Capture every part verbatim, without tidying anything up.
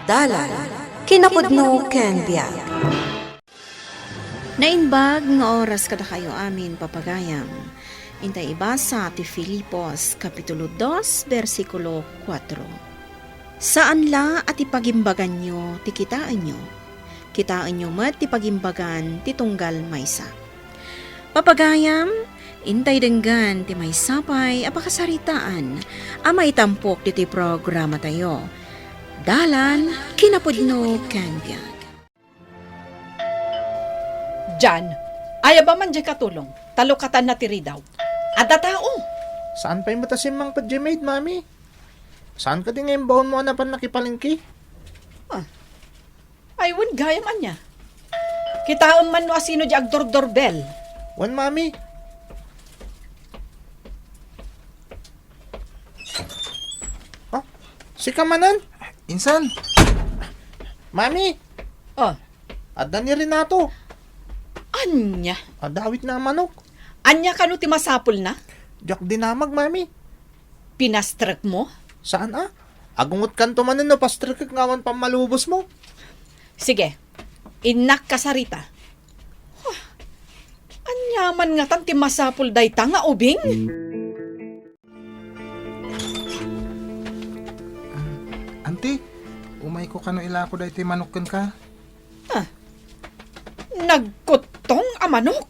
Dalan, kinapudno ken biag. Naimbag nga oras kadakayo amin, papagayam. Intay ibasa ti Filipos, Kapitulo dos, bersikulo kuatro. Saan la a ti pagimbaganyo ti kitaenyo. Kitaenyo met ti pagimbagan ti tunggal maysa. Papagayam, intay denggen ti maysa pay a pakasaritaan a maitampok ditoy programatayo. Dalan, kinapudno, ken biag. Jan, ayaba man diay katulong, ta lukatanna ti ridaw. Adda tao. Saan pay met a simmangpet diay maid, Mami? Saan kadi nga imbaonmo a napan nakipalengke? Ah. Ay, wen gayam ania. Kitaem man no asino diay agdordorbel. Wen, Mami. Ah, sika manen? Insan. Mami. Oh. Adda ni Renato. Ania? Adda awitna a manok. Ania kano ti masapulna? Diak dinamag, Mami. Pinastrekmo? Saan a? Agungetkanto manen no pastrekek nga awan pammalubosmo. Sige, innak kasarita. Huh. Aniaman ngatan ti masapul dayta nga ubing? Anti, umayko kano ilako daytoy manok kenka. Ah, nagkuttong a manok?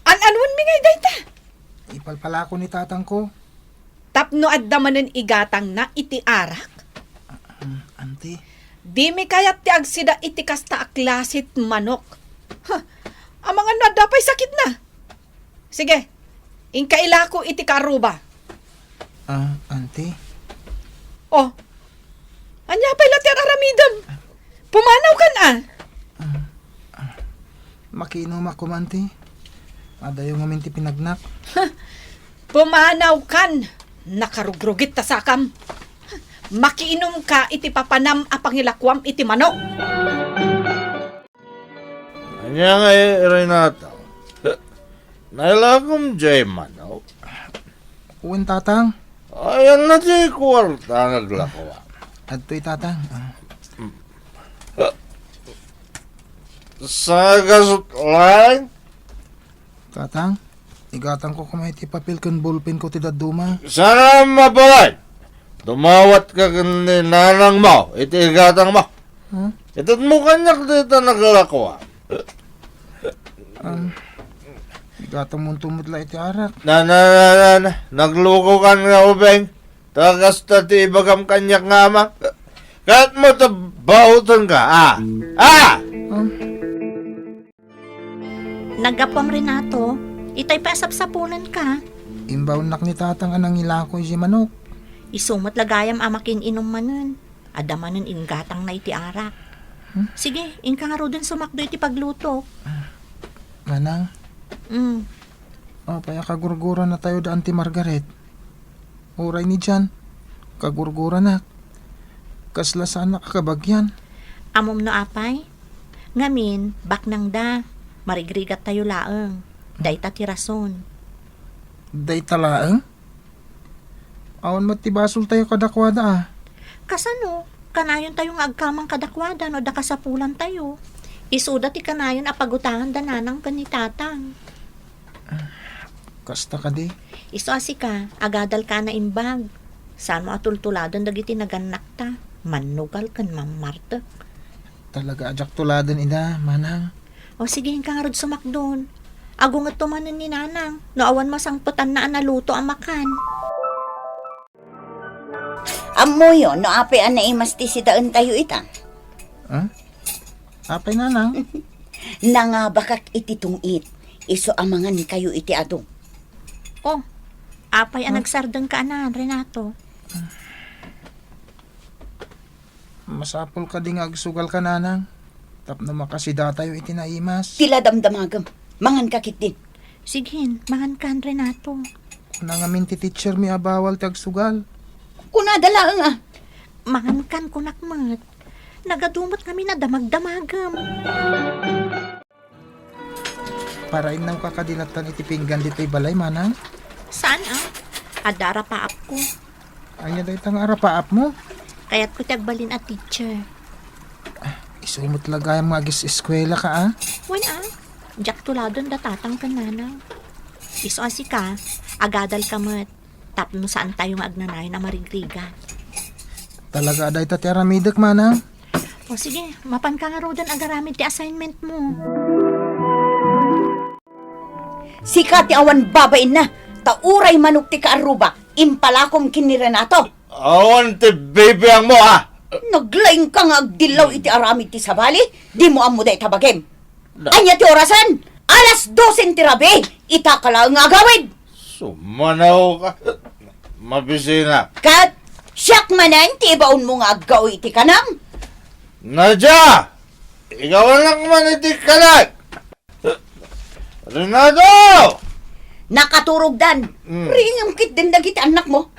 An-anuenmi ngay dayta? Ipalpalako ni tatangko. Tapno adda manen igatangna iti arak? Ah, anti. Dimi kayat ti agsida iti kasta a klasit manok. Huh, amangan no adda pay sakitna. Sige, inka ilako iti karuba. Ah, anti. Oh, ania pay la ti ar-aramidem? Pumanawkan a. Ah, ah. Makiinumak koma, anti. Adayo ngamin ti pinagnak. Pumanawkan. Nakarugrugit ta sakam. Makiinumka iti papanam a pangilakuam iti manok. Ania ngay, Renato? Nailakom diay manok? Wen, tatang. Ayan na ti kuarta nga aglakuak. Adtoy, tatang. Ah. Sagasut lang? Tatang, igatangko koma iti papel ken bolpenko ti dadduma. Saan a mabalin? Dumawatka ken ni nanangmo iti igatangmo. Hmm? Itedmo kaniak dayta nga aglakuak. Um, igatangmonto met la iti arak. Na, na, na, na, na. Naglukokan nga ubing. Ta kasta ti ibagam kaniak nga ama. Kayatmo ta baotenka, a? A? Um, Naggapuam, Renato, itay pay a sapsapulenka. Imbaonnak ni tatang a nangilako iti manok. Isu met la gayam a makin-inum manen. Adda manen inggatangna iti arak. Hmm? Sige, inka ngaruden sumakdo iti paglutok. Manang? Mm. Apay a kagurguranatayo da Auntie Margaret? Uray ni Jan, kagurguranak. Kasla saanak a kabagian. Ammom no apay? Ngamin, baknangda. Marigrigattayo laeng. Dayta ti rason. Dayta laeng? Awan met ti basoltayo kadakuada, a. Kasano? Kanayontayo nga agkamang kadakuada no adda kasapulantayo. Isuda ti kanayon a pagutangan da nanang ken ni tatang. Kasta kadi? Isu a sika, agadalka a naimbag. Saanmo a tultuladen dagiti nagannakta, mannugal ken mammartek. Talaga a diak tuladen ida, manang. O sige, inka ngarud sumakdon. Agungetto manen ni nanang, no awan masangpetanna a naluto a makan. Ammoyo no apay a naimas ti sidaentayo ita? Ha? Apay, nanang? Nangabakak iti tungit, isu a mangankayo iti adu. Oh, apay a nagsardengka anan, Renato? Masapul kadi nga agsugalka, nanang, tapno makasidatayo iti naimas? Ti la damdamagem. Manganka ketdin. Sige, mangankan, Renato. Kuna ngamin ti teachermi a bawal ti agsugal. Kunada laeng, a. Mangankan kunak met. Nagadu met ngamin a damagdamagem. Parainawka kadi lattan iti pinggan ditoy balay, manang? Saan, a? Adda arapaapko. Ania dayta nga arapaapmo? Kayatko ti agbalin a teacher. Isu met la gayam nga agis-eskuela ka, a? Wen, a. Diak tuladon da tatang ken nanang. Isu a sika, agadal ka met. Tapno saan tayo nga agnanayon a marigrigat. Talaga a dayta ti aramidek, manang? O sige, mapan ka ngaruden agaramid ti assignment mo. Sika ti awan babainna, ta uray manok ti kaarruba, impalakom ken ni Renato. Awan ti bibiangmo, a? Naglaing ka nga agdillaw iti aramid ti sabali, dimo ammo dayta bagim. Na- Ania ti orasen? Alas dosen ti rabii, ita ka laeng nga agawid. Sumanaw ka. Mabisina. Ket siak manen ti ibaonmo nga aggaw iti kanam. Nadia! Igawanak man iti kanak! Renato! Nakaturogdan. Mm. Ringem ketdin dagiti annakmo.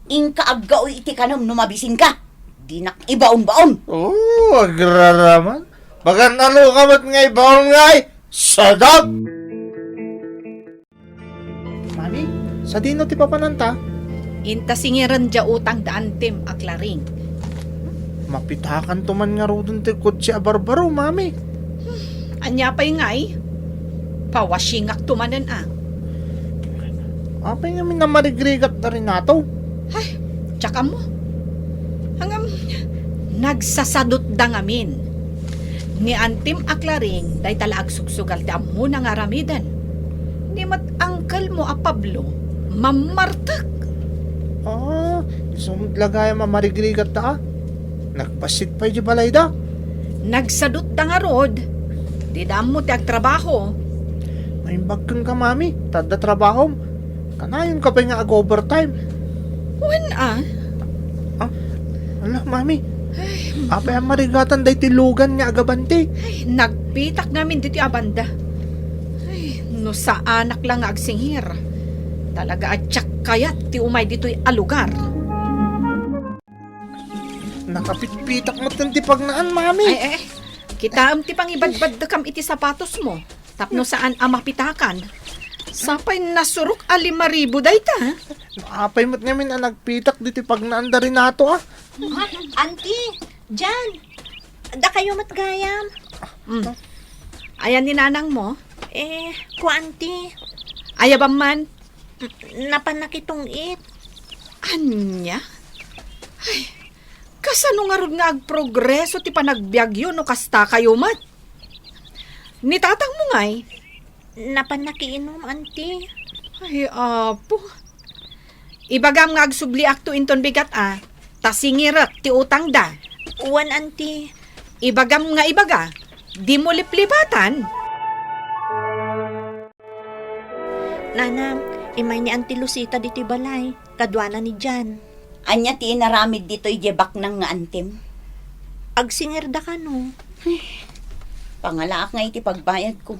Inka aggaw iti kanam no mabisinka. Dinak ibaon-baon. Oh, agraraman. Pagan-ano ka met nga ibaon ngay? Sadap! Mami, sadino ti papananta? Inta singirem diay utang da Antim a Claring. Mapitakanto man ngaruden ti kotse a barbaro, Mami. Ania pay ngay? Pawasingakto manen a. Apay ngamin a marigrigat da Renato? Ay, diak ammo. Ngem, nagsasadutda ngamin. Ni Antim a Claring, dayta la agsugsugal ti ammona nga aramiden. Ni met angkelmo a Pablo, mammartek. Ah, isu met la gayam a marigrigatda a. Nagbassit pay di balayda. Nagsadutda ngarud. Dida ammo ti agtrabaho. Maimbag kenka, Mami, ta adda trabahom. Kanayonka pay nga ag-overtime. Wen a. Ah, ala, Mami. Ay. Apay a marigatan daytoy lugan nga agabante? Ay, nagpitak ngamin ditoy a banda. Ay, no saanak la nga agsingir. Talaga a diak kayat ti umay ditoy a lugar. Nakapitpitak met ti pagnaan, Mami. Ay, ay, ay. Kitaem ti pangibadbaddekam iti sapatosmo. Tapno saan a mapitakan. Sapay nasurok a lima ribu dayta. Apay met ngamin a nagpitak ditoy pagnaan da Renato, a? Ah, Auntie, Jan, dakayo met gayam. Mm. Ayan ni nanangmo? Eh, kua, Auntie. Ayabam man. Napan nakitong-it. Ania? Ay, kasano ngarud nga agprogreso ti panagbiagyo no kasta kayo met? Ni tatangmo ngay? Napan nakiinom, Auntie. Ay, apo. Ibagam nga agsubliakto inton bigat a, ta singirek ti utangda. Wen, Auntie. Ibagam nga ibaga, dimo liplipatan. Nanang, immay ni Auntie Lucita ditoy balay. Kaduana ni Jan. Ania ti inaramid ditoy diay baknang nga antim? Agsingirda kano. Ay, pangalaak ngay ti pagbayadko.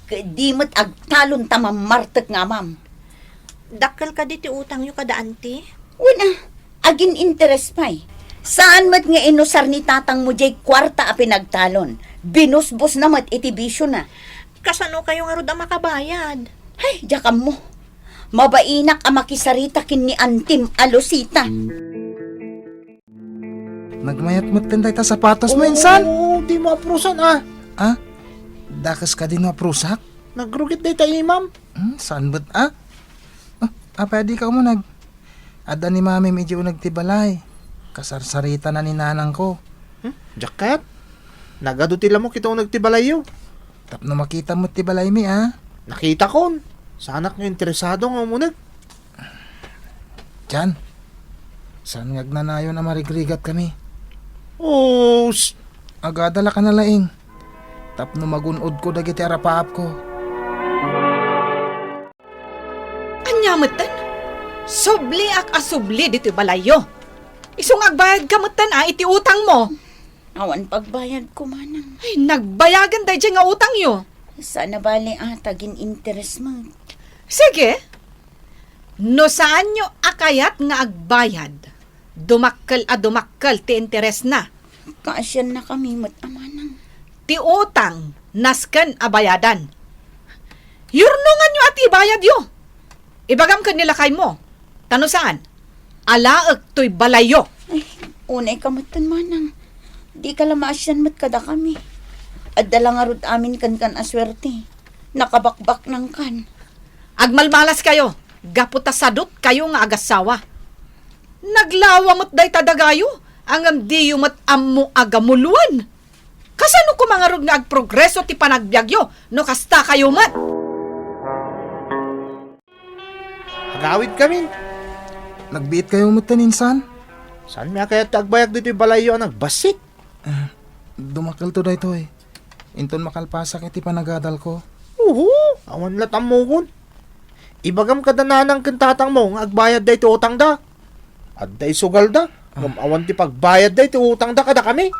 Ket di met agtalon ta mammartek nga amam. Dakkel kadi ti utangyo kada Auntie? Wen a, agin-interes pay. Saan met nga inusar ni tatangmo diay kuarta a pinagtalon. Binusbosna met iti bisiona. Kasano kayo ngarud a makabayad? Ay, diak ammo. Mabainak a makisarita ken ni Antim a Lucita. Nagmayat metten dayta sapatosmo, insan? Oo, dimo aprusan, a. A? Dakes kadi no aprusak? Nagrugit dayta imam. Hmm, saan met, a? Oh, apay a dika umuneg? Adda ni Mamim idiay uneg ti balay. Kasarsaritana ni nanangko. Hmm? Diak kayat? Nagadu ti lamok iti uneg ti balayyo. Tapno makitam met ti balaymi, a? Nakitakon. Saanak nga interesado nga umuneg. Jan, saan nga agnanayon a marigrigatkami? Us! Agadalakana laeng. Tapno magun-odko dagiti arapaapko. Ania metten? Subliak a subli ditoy balayyo. Isu nga agbayadka metten a iti utangmo. Awan pagbayadko, manang. Ay, nagbayagan daydiay nga utangyo. Saan a bale a, ta agin-interes met. Sige. No saanyo a kayat nga agbayad, dumakkel a dumakkel ti interesna. Kaasiannakami met a, manang. Ti utang, nasken a bayadan. Yurnonganyo a ti bayadyo. Ibagam ken ni lakaymo. Ta no saan, alaek toy balayyo. Ay, Unay ka metten, manang. Dika la maasian met kadakami. Adda la ngarud amin kenkan a suerte. Nakabakbaknangkan. Agmalmalas kayo, gapu ta sadut kayo nga agassawa. Naglawa met dayta dagayo, ngem diyo met ammo a gamuloen. Kasano koma ngarud nga agprogreso ti panagbiagyo no kasta kayo met? Agawidkamin. Nagbiit kayo metten, insan? Saan mi a kayat ti agbayag ditoy balayyo a nagbassit? Ah, dumakelto daytoy. Inton makalpasak iti panagadalko. Uhu, awan la tammokon. Ibagam kada nanang ken tatangmo nga agbayadda iti utangda. Adda isugalda, ngem awan ti pagbayadda iti utangda kadakami.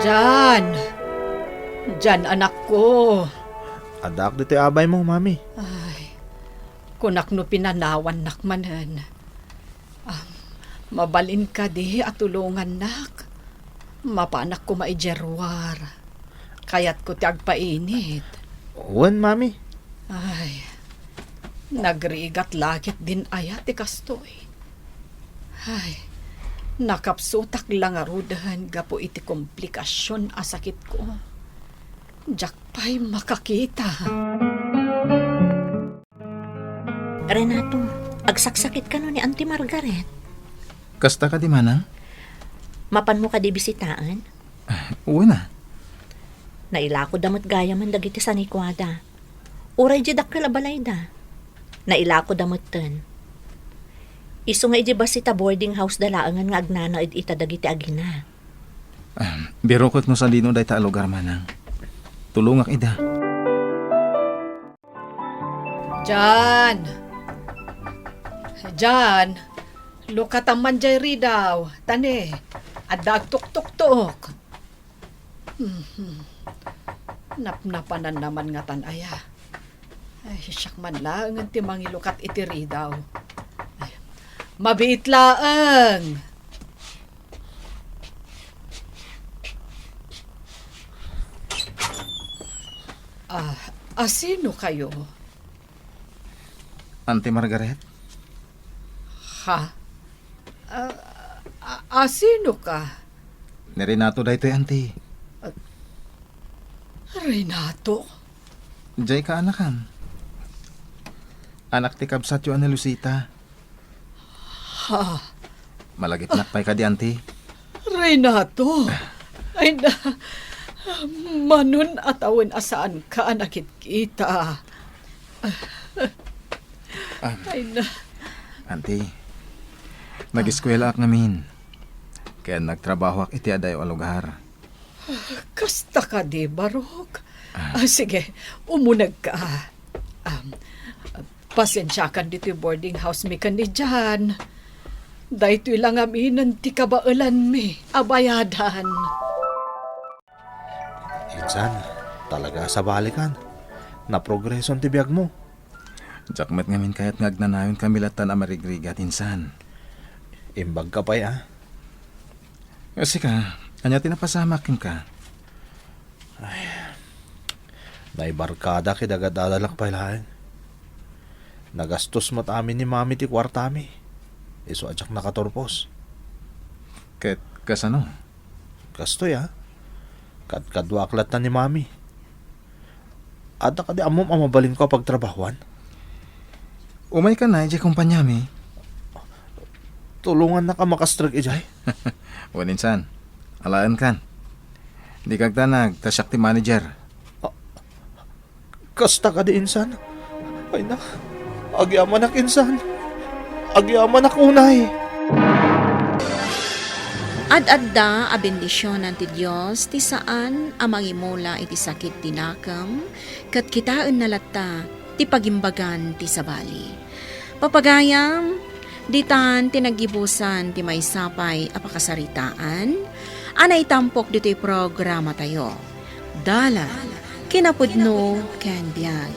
Jan! Jan, anakko! Addaak ditoy abaymo, Mami. Ay, kunak no pinanawannak manen. Ah, mabalin kadi a tulongannak? Mapanak koma idiay ruar. Kayatko ti agpainit. Wen, Mami. Ay, nagrigat la ketdin aya ti kastoy. Ay, nakapsutak la ngaruden gapu iti komplikasion a sakitko. Diak pay makakita. Renato, agsaksakit kano ni Auntie Margaret? Kasta kadi, manang? Mapanmo kadi bisitaen? Ah, wen a. Nailakoda met gayamen dagiti sanikuada. Uray diay dakkel a balayda. Nailakoda metten. Isu nga idiay bassit a boarding house da laengen nga agnanaed ita dagiti agina. Ah, birokek no sadino dayta a lugar, manang. Tulongak ida. Jan! Jan! Lukatam man diay ridaw, ta ne, adda agtuktuktok. Mhm. Napnapananna man ngatan aya. Ay, siak man laengen ti mangilukat iti ridaw. Ay, mabiit laeng. Ah, asino kayo? Auntie Margaret? Ha? Ah, a-, asino ka? Ni Renato daytoy, Auntie. Ah, Renato? Diay kaanakan. Anak ti kabsatyo a ni Lucita. Ha? Malagipnak pay kadi, Auntie? Renato! Ay na, manon a tawen a saanka a nakitkita. Ah. Ay na. Auntie, nag-eskwelaak ngamin. Ken nagtrabahoak iti adayo a lugar. Kasta kadi, Barok? Ah. Ah, sige, umunegka. Um, pasensiakan ditoy boarding house mi ken ni Jan. Daytoy la ngaminen ti kabaelanmi a bayadan. Insan, talaga a sabalikan. Naprogreson ti biagmo. Diak met ngamin kayat nga agnanayon kami lattan a marigrigat, insan. Imbagka pay, a? Sika, ania ti napasamak kenka? Ay, naibarkada ket agadadalak pay laeng. Nagastos met amin ni Mami ti kuartami. Isu a diak nakaturpos. Ket kasano? Kastoy, a. Kadkaduaak latta ni Mami. Adda kadi ammom a mabalinko a pagtrabahoan? Umayka na idiay kompaniami. Tulongannak a makastrek idiay? Wen, insan. Alaenkan. Dika agdanag, ta siak ti manager. A-, Kasta kadi, insan? Ay na, agyamanak, insan. Agyamanak unay. Ad-adda a bendisionan ti Dios ti saan a mangimula iti sakit ti nakem, ket kitaenna latta ti pagimbagan ti sabali. Papagayam, ditan ti naggibusan ti maysa pay a pakasaritaan a naitampok ditoy programatayo. Dalan, kinapudno, ken biag.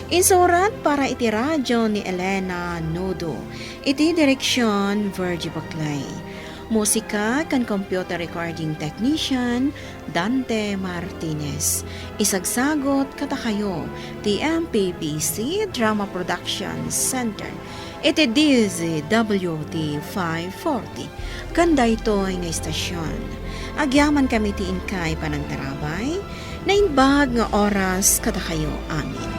Insurat para iti radio ni Elena Nudo. Iti direksyon, Virgie Baclay. Musika ken computer recording technician, Dante Martinez. Isagsagot kadakayo ti M P P C Drama Production Center iti D Z W T five forty. Ken daytoy nga istasyon, agyaman kami ti inkay panangtarabay, naimbag nga oras kadakayo amin.